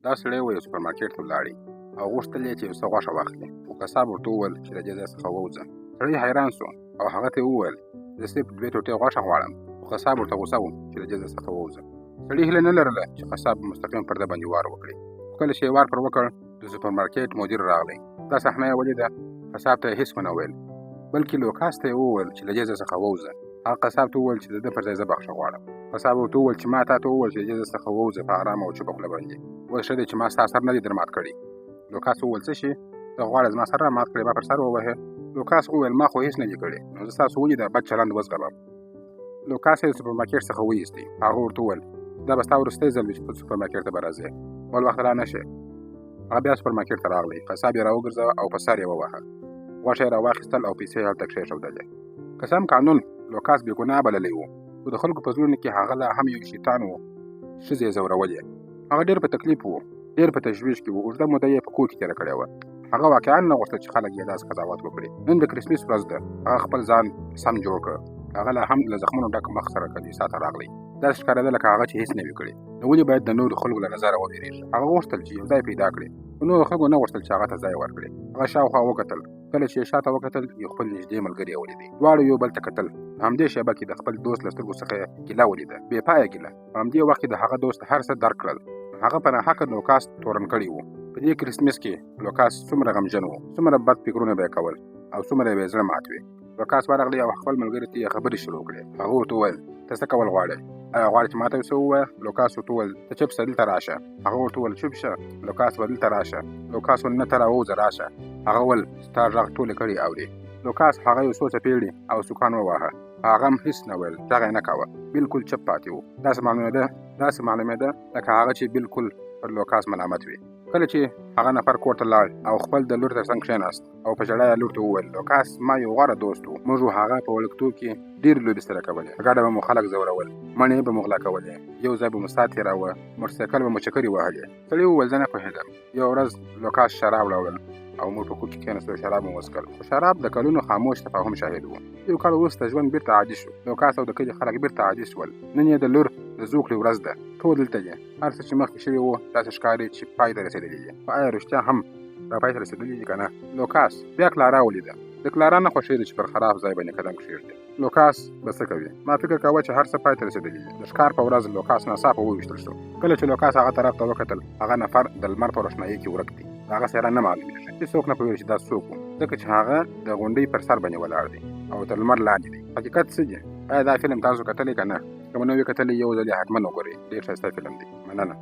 دا سړی و یو سوپرمارکیټ ته ولاړی او غوښتل یې چې یو څه غوښه واخلي، خو قصاب ورته وویل چې له دې ځای څخه ووځه. سړی حیران سو او هغه ته یې وویل زه صرف دوې ټوټې غوښه غواړم، خو قصاب ورته غوسه و چې له دې ځای څخه ووځه. سړي هیله نه لرله چې قصاب به مستقیم پر ده باندې وار وکړي، خو کله چې یې وار پر وکړ د سوپرمارکیټ مدیر راغلی. دا صحنه یې ولیده، قصاب ته یې هیڅ ونه ویل، بلکې لوکاس ته یې وویل چې له دې ځای څخه ووځه. هغه قصاب ته وویل چې د ده پر ځای زه بخښه غواړم. قصاب ورته وویل چې ما تا ته وویل چې له دې ځای څخه ووځه په ارامه او چوپه خوله باندې، اوس ښه دی چې ما ستا سر نه دی در مات کړی. لوکاس وویل څه شي؟ ته غواړې زما سر را مات کړې، ما پر سر ووهې؟ لوکاس وویل ما خو هیڅ نه دي کړي، نو زه ستاسو ولې دا بد چلند وزغمم؟ لوکاس یې له سوپرمارکیټ څخه وایستی. هغه ورته وویل دا به ستا وروستی ځل وي چې ته سوپرمارکیټ ته به راځې، بل وخت را نه شې. هغه بیا سوپرمارکیټ ته راغلی، قصاب یې راوګرځاوه او په سر یې وواهه. غوښه یې راواخیستل او پیسې یې هلته کښېښودلې. که څه هم قانون لوکاس بې ګناه بللی و، خو د خلکو په زړونو کې هغه لا هم یو شیطان و چې ښځې یې ځورولې. هغه ډېر په تکلیف و، ډېر په تشویش کې و، اوږده موده یې په کور کې تېره کړې وه. هغه واقعا نه غوښتل چې خلک یې داسې قضاوت وکړي. نن د کریسمس ورځ ده، هغه خپل ځان سم جوړ کړ. هغه لا هم له زخمونو ډک مخ سره کلیسا ته راغلی. داسې ښکارېده لکه هغه چې هیڅ نه وي کړي، نو ولې باید د نورو خلکو له نظره ووېرېږي؟ هغه غوښتل چې یو ځای پیدا کړي، خو نورو خلکو نه غوښتل چې هغه ته ځای ورکړي. هغه شاوخوا وکتل. کله چې یې شاته وکتل، یو خپل نږدې ملګری یې ولیدی. دواړو یو بل ته کتل. په همدې شېبه کې د خپل دوست له سترګو څخه یې ګیله ولیده، بې پایه ګیله. په همدې وخت کې د هغه دوست هر څه درک کړل. هغه په ناحقه لوکاس تورن کړی و. په دې کریسمس کې لوکاس څومره غمجن و، څومره بد فکرونه به یې کول او څومره یې زړه مات وي. لوکاس ورغلی او خپل ملګري ته یې خبرې شروع کړې. هغه ورته وویل ته څه کول غواړې؟ آیا غواړې چې ماته یو څه ووایه؟ لوکاس ورته وویل ته چوپ شه، دلته راشه. هغه ورته وویل چوپ شه. لوکاس به دلته راشه. لوکاس وویل نه، ته راووځه، راشه. هغه وویل ستا غږ ټولې کړې اوري. لوکاس هغه یو څو څپېړې او سوکان وواهه. هغه هم هیڅ نه ویل، غږ یې نه کاوه، بالکل چپ پاتې و. داسې معلومېده لکه هغه چې بالکل پر لوکاس ملامت وي. کله چې هغه نفر کور ته لاړ او خپل د لور تر څنګ کښېناست او په ژړا یې لور ته وویل لوکاس ما یو غوره دوست و، موږ هغه په وړکتوب کې ډېرې لوبې سره کولې، په ګډه به مو خلک ځورول، مڼې به مو غلا کولې، یو ځای به مو ساعت تېراوه، موټرسایکل به مو چکرې وهلې. سړي وویل زه نه پوهېدم. یوه ورځ لوکاس شراب راوړل او موږ په کور کې کښېناستو، شراب مو وڅښل، خو شراب د کلونو خاموش تفاهم شاهد و. یو کال وروسته ژوند بیرته عادي شو. لوکاس او د کلي خلک بیرته عادي شول. نن یې د لور د زوکړې ورځ ده، ټول دلته دي. هر څه چې مخکې شوي وو داسې ښکاري چې پای ته رسېدلي دي، خو آیا رښتیا هم دا پای ته رسېدلي دي که نه؟ لوکاس بیا کلارا ولیده. د کلارا نه خوښېده چې پر خراب ځای باندې قدم کښېږدي. لوکاس به څه کوي؟ ما فکر کاوه چې هر څه پای ته رسېدلي دي. د ښکار په ورځ لوکاس ناڅاپه وویشتل شو. کله چې لوکاس هغه طرف ته وکتل، هغه نفر د لمر په روښنایۍ کې ورک دی. د هغه څېره نه معلومېږي. هیڅوک نه پوهېږي چې دا څوک و، ځکه چې هغه د غونډۍ پر سر باندې ولاړ دی او تر لمر لاندې دی. حقیقت څه دی؟ آیا دا فلم تاسو کتلی که نه؟ که مو نه وي کتلی، یو ځل یې حتما وګورئ. ډېر ښایسته فلم دی. مننه.